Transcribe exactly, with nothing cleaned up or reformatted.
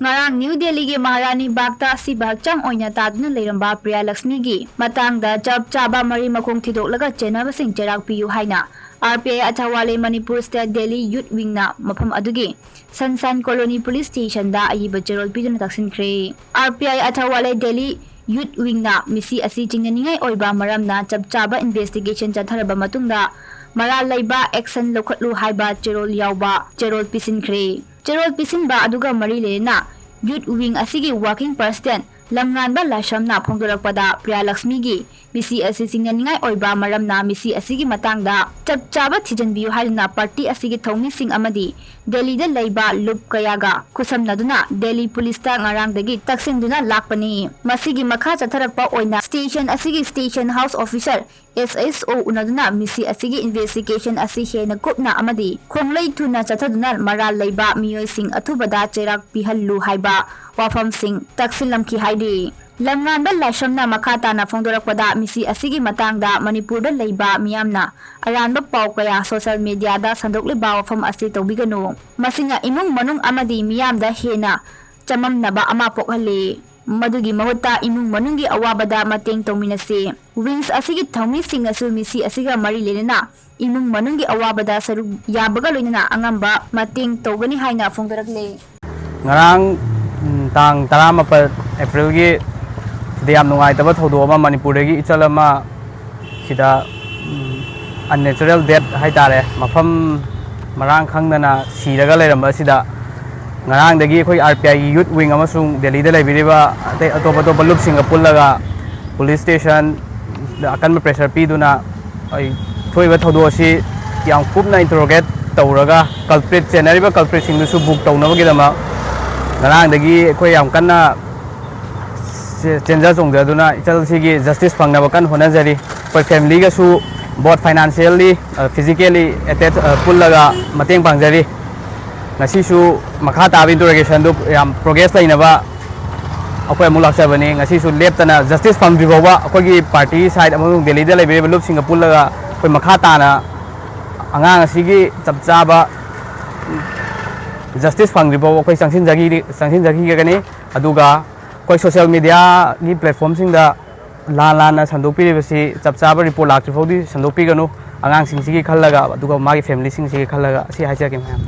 ꯉꯔꯥꯡ ꯅ꯭ꯌꯨ ꯗꯦꯜꯂꯤꯒꯤ ꯃꯍꯥꯔꯥꯅꯤ ꯕꯥꯒꯇ ꯑꯁꯤꯕ ꯍꯛꯆꯥꯡ ꯑꯣꯏꯅ ꯇꯥꯗꯨꯅ ꯂꯩꯔꯝꯕ ꯄ꯭ꯔꯤꯌꯥ ꯂꯛꯁꯃꯤꯒꯤ ꯃꯇꯥꯡꯗ ꯆꯞ ꯆꯥꯕ ꯃꯔꯤ ꯃꯈꯣꯡ ꯊꯤꯗꯣꯛꯂꯒ ꯆꯦꯟꯅꯕꯁꯤꯡ ꯆꯩꯔꯥꯛ ꯄꯤꯌꯨ ꯍꯥꯏꯅ ꯑꯥꯔ ꯄꯤ ꯑꯥꯏ ꯑꯊꯋꯥꯂꯦ ꯃꯅꯤꯄꯨꯔ ꯁ꯭ꯇꯦꯠ ꯗꯦꯜꯂꯤ ꯌꯨꯠ ꯋꯤꯡꯅ ꯃꯐꯝ ꯑꯗꯨꯒꯤ ꯁꯟꯁꯥꯏꯟ ꯀꯣꯂꯣꯅꯤ ꯄꯨꯂꯤꯁ ꯁ꯭ꯇꯦꯁꯟꯗ ꯑꯏꯕ ꯆꯦꯔꯣꯜ ꯄꯤꯗꯨꯅ ꯇꯛꯁꯤꯟꯈ꯭ꯔꯦ꯫ ꯑꯥꯔ ꯄꯤ ꯑꯥꯏ ꯑꯊꯋꯥꯂꯦ ꯗꯦꯜꯂꯤ ꯌꯨꯠ ꯋꯤꯡꯅ ꯃꯤꯁꯤ ꯑꯁꯤ ꯆꯤꯡꯅꯅꯤꯡꯉꯥꯏ ꯑꯣꯏꯕ ꯃꯔꯝꯅ ꯆꯞ ꯆꯥꯕ ꯏꯟꯚꯦꯁꯇꯤꯒꯦꯁꯟ ꯆꯠꯊꯔꯕ ꯃꯇꯨꯡꯗ ꯃꯔꯥꯜ ꯂꯩꯕ ꯑꯦꯛꯁꯟ ꯂꯧꯈꯠꯂꯨ ꯍꯥꯏꯕ ꯆꯦꯔꯣꯜ ꯌꯥꯎꯕ ꯆꯦꯔꯣꯜ ꯄꯤꯁꯤꯟꯈ꯭ꯔꯦ꯫ ꯆꯦꯔꯣꯜ ꯄꯤꯁꯤꯟꯕ ꯑꯗꯨꯒ ꯃꯔꯤ ꯂꯩꯅꯅ ꯌꯨꯠ ꯋꯤꯡ ꯑꯁꯤꯒꯤ ꯋꯥꯔꯀꯤꯡ ꯄ꯭ꯔꯁꯤꯗꯦꯟ ꯂꯝꯉꯥꯟꯕ ꯂꯥꯏꯁ꯭ꯔꯝꯅ ꯐꯣꯡꯗꯣꯔꯛꯄꯗ ꯄ꯭ꯔꯤꯌꯥ ꯂꯛꯁꯃꯤꯒꯤ ꯃꯤꯁꯤ ꯑꯁꯤ ꯆꯤꯡꯅꯅꯤꯡꯉꯥꯏ ꯑꯣꯏꯕ ꯃꯔꯝꯅ ꯃꯤꯁꯤ ꯑꯁꯤꯒꯤ ꯃꯇꯥꯡꯗ ꯆꯞ ꯆꯥꯕ ꯊꯤꯖꯤꯟꯕꯤꯌꯨ ꯍꯥꯏꯗꯨꯅ ꯄꯥꯔꯇꯤ ꯑꯁꯤꯒꯤ ꯊꯧꯃꯤꯁꯤꯡ ꯑꯃꯗꯤ ꯗꯦꯜꯂꯤꯗ ꯂꯩꯕ ꯂꯨꯞ ꯀꯌꯥꯒ ꯈꯨꯠꯁꯝꯅꯗꯨꯅ ꯗꯦꯜꯂꯤ ꯄꯨꯂꯤꯁꯇ ꯉꯔꯥꯡꯗꯒꯤ ꯇꯛꯁꯤꯟꯗꯨꯅ ꯂꯥꯛꯄꯅꯤ꯫ ꯃꯁꯤꯒꯤ ꯃꯈꯥ ꯆꯠꯊꯔꯛꯄ ꯑꯣꯏꯅ ꯁ꯭ꯇꯦꯁꯟ ꯑꯁꯤꯒꯤ ꯁ꯭ꯇꯦꯁꯟ ꯍꯥꯎꯁ ꯑꯣꯐꯤꯁꯔ ꯑꯦꯁ ꯑꯦꯁ ꯑꯣ ꯎꯅꯗꯨꯅ ꯃꯤꯁꯤ ꯑꯁꯤꯒꯤ ꯏꯟꯚꯦꯁꯇꯤꯒꯦꯁꯟ ꯑꯁꯤ ꯍꯦꯟꯅ ꯀꯨꯞꯅ ꯑꯃꯗꯤ ꯈꯣꯡꯂꯩ ꯊꯨꯅ ꯆꯠꯊꯗꯨꯅ ꯃꯔꯥꯜ ꯂꯩꯕ ꯃꯤꯑꯣꯏꯁꯤꯡ ꯑꯊꯨꯕꯗ ꯆꯩꯔꯥꯛ ꯄꯤꯍꯜꯂꯨ ꯍꯥꯏꯕ ꯋꯥꯐꯝꯁꯤꯡ ꯇꯛꯁꯤꯜꯂꯝꯈꯤ ꯍꯥꯏꯔꯤ꯫ ꯂꯝꯉꯥꯟꯕ ꯂꯥꯏꯁ꯭ꯔꯝꯅ ꯃꯈꯥ ꯇꯥꯅ ꯐꯣꯡꯗꯣꯔꯛꯄꯗ ꯃꯤꯁꯤ ꯑꯁꯤꯒꯤ ꯃꯇꯥꯡꯗ ꯃꯅꯤꯄꯨꯔꯗ ꯂꯩꯕ ꯃꯤꯌꯥꯝꯅ ꯑꯔꯥꯟꯕ ꯄꯥꯎ ꯀꯌꯥ ꯁꯣꯁꯤꯌꯦꯜ ꯃꯤꯗꯤꯌꯥꯗ ꯁꯟꯗꯣꯛꯂꯤꯕ ꯋꯥꯐꯝ ꯑꯁꯤ ꯇꯧꯕꯤꯒꯅꯨ꯫ ꯃꯁꯤꯅ ꯏꯃꯨꯡ ꯃꯅꯨꯡ ꯑꯃꯗꯤ ꯃꯤꯌꯥꯝꯗ ꯍꯦꯟꯅ ꯆꯃꯝꯅꯕ ꯑꯃ ꯄꯣꯛꯍꯜꯂꯤ꯫ ꯃꯗꯨꯒꯤ ꯃꯍꯨꯠꯇ ꯏꯃꯨꯡ ꯃꯅꯨꯡꯒꯤ ꯑꯋꯥꯕꯗ ꯃꯇꯦꯡ ꯇꯧꯃꯤꯟꯅꯁꯤ꯫ ꯋꯤꯡꯁ ꯑꯁꯤꯒꯤ ꯊꯧꯃꯤꯁꯤꯡꯅꯁꯨ ꯃꯤꯁꯤ ꯑꯁꯤꯒ ꯃꯔꯤ ꯂꯩꯅꯅ ꯏꯃꯨꯡ ꯃꯅꯨꯡꯒꯤ ꯑꯋꯥꯕꯗ ꯁꯔꯨꯛ ꯌꯥꯕꯒ ꯂꯣꯏꯅꯅ ꯑꯉꯝꯕ ꯃꯇꯦꯡ ꯇꯧꯒꯅꯤ ꯍꯥꯏꯅ ꯐꯣꯡꯗꯣꯔꯛꯂꯤ꯫ ꯉꯔꯥꯡ, ꯎꯝ, ꯇꯥꯡ ꯇꯔꯥꯃꯥꯄꯜ ꯑꯦꯄ꯭ꯔꯤꯜꯒꯤ ꯁꯤꯗ ꯌꯥꯝ ꯅꯨꯡꯉꯥꯏꯇꯕ ꯊꯧꯗꯣꯛ ꯑꯃ, ꯃꯅꯤꯄꯨꯔꯗꯒꯤ ꯏꯆꯜ ꯑꯃ ꯁꯤꯗ, ꯎꯝ, unnatural death ꯍꯥꯏꯇꯥꯔꯦ, ꯃꯐꯝ ꯃꯔꯥꯡ ꯈꯪꯗꯅ ꯁꯤꯔꯒ ꯂꯩꯔꯝꯕ ꯑꯁꯤꯗ ꯉꯔꯥꯡꯗꯒꯤ ꯑꯩꯈꯣꯏ ꯑꯥꯔ ꯄꯤ ꯑꯥꯏꯒꯤ ꯌꯨꯠ ꯋꯤꯡ ꯑꯃꯁꯨꯡ ꯗꯦꯜꯂꯤꯗ ꯂꯩꯕꯤꯔꯤꯕ ꯑꯇꯩ ꯑꯇꯣꯞ ꯑꯇꯣꯞꯄ ꯂꯨꯞꯁꯤꯡꯒ ꯄꯨꯜꯂꯒ ꯄꯨꯂꯤꯁ ꯁ꯭ꯇꯦꯁꯟꯗ ꯑꯀꯟꯕ ꯄ꯭ꯔꯦꯁꯔ ꯄꯤꯗꯨꯅ ꯑꯩ ꯊꯣꯛꯏꯕ ꯊꯧꯗꯣꯛ ꯑꯁꯤ ꯌꯥꯝ ꯀꯨꯞꯅ ꯏꯟꯇꯔꯣꯒꯦꯠ ꯇꯧꯔꯒ ꯀꯜꯄ꯭ꯔꯤꯠ, ꯆꯦꯟꯅꯔꯤꯕ ꯀꯜꯄ꯭ꯔꯤꯠꯁꯤꯡꯗꯨꯁꯨ ꯕꯨꯛ ꯇꯧꯅꯕꯒꯤꯗꯃꯛ ꯉꯔꯥꯡꯗꯒꯤ ꯑꯩꯈꯣꯏ ꯌꯥꯝ ꯀꯟꯅ ꯆꯦ-, ꯆꯦꯟꯖ ꯆꯣꯡꯖꯗꯨꯅ ꯏꯆꯜꯁꯤꯒꯤ ꯖꯁꯇꯤꯁ ꯐꯪꯅꯕ ꯀꯟꯅ ꯍꯣꯠꯅꯖꯔꯤ꯫ ꯑꯩꯈꯣꯏ ꯐꯦꯃꯤꯂꯤꯒꯁꯨ both financially, ꯑ, physically attach, ꯑ, ꯄꯨꯜꯂꯒ ꯃꯇꯦꯡ ꯄꯥꯡꯖꯔꯤ꯫ ꯉꯁꯤꯁꯨ ꯃꯈꯥ ꯇꯥꯕ ꯏꯟꯇꯔꯣꯒꯦꯁꯟꯗꯨ ꯌꯥꯝ ꯄ꯭ꯔꯣꯒ꯭ꯔꯦꯁ ꯂꯩꯅꯕ ꯑꯩꯈꯣꯏ ꯑꯃꯨꯛ ꯂꯥꯛꯆꯕꯅꯤ꯫ ꯉꯁꯤꯁꯨ ꯂꯦꯞꯇꯅ ꯖꯁꯇꯤꯁ ꯐꯪꯗ꯭ꯔꯤ ꯐꯥꯎꯕ ꯑꯩꯈꯣꯏꯒꯤ ꯄꯥꯔꯇꯤ ꯁꯥꯏꯠ ꯑꯃꯁꯨꯡ ꯗꯦꯜꯂꯤꯗ ꯂꯩꯕꯤꯔꯤꯕ ꯂꯨꯞꯁꯤꯡꯒ ꯄꯨꯜꯂꯒ ꯑꯩꯈꯣꯏ ꯃꯈꯥ ꯇꯥꯅ ꯑꯉꯥꯡ ꯑꯁꯤꯒꯤ ꯆꯞ ꯆꯥꯕ ꯖꯁꯇꯤꯁ ꯐꯪꯗ꯭ꯔꯤꯐꯥꯎ ꯑꯩꯈꯣꯏ ꯆꯪꯁꯤꯟꯖꯈꯤ ꯆꯪꯁꯤꯟꯖꯈꯤꯒꯅꯤ꯫ ꯑꯗꯨꯒ ꯑꯩꯈꯣꯏ ꯁꯣꯁꯦꯜ ꯃꯤꯗꯤꯌꯥꯒꯤ ꯄ꯭ꯂꯦꯠꯐꯣꯝꯁꯤꯡꯗ ꯂꯥꯟ ꯂꯥꯟꯅ ꯁꯟꯗꯣꯛꯄꯤꯔꯤꯕꯁꯤ ꯆꯞ ꯆꯥꯕ ꯔꯤꯄꯣꯔꯠ ꯂꯥꯛꯇ꯭ꯔꯤ ꯐꯥꯎꯗꯤ ꯁꯟꯗꯣꯛꯄꯤꯒꯅꯨ꯫ ꯑꯉꯥꯡꯁꯤꯡꯁꯤꯒꯤ ꯈꯜꯂꯒ, ꯑꯗꯨꯒ ꯃꯥꯒꯤ ꯐꯦꯃꯤꯂꯤꯁꯤꯡꯁꯤꯒꯤ ꯈꯜꯂꯒ, ꯑꯁꯤ ꯍꯥꯏꯖꯒꯦ ꯃꯌꯥꯝ꯫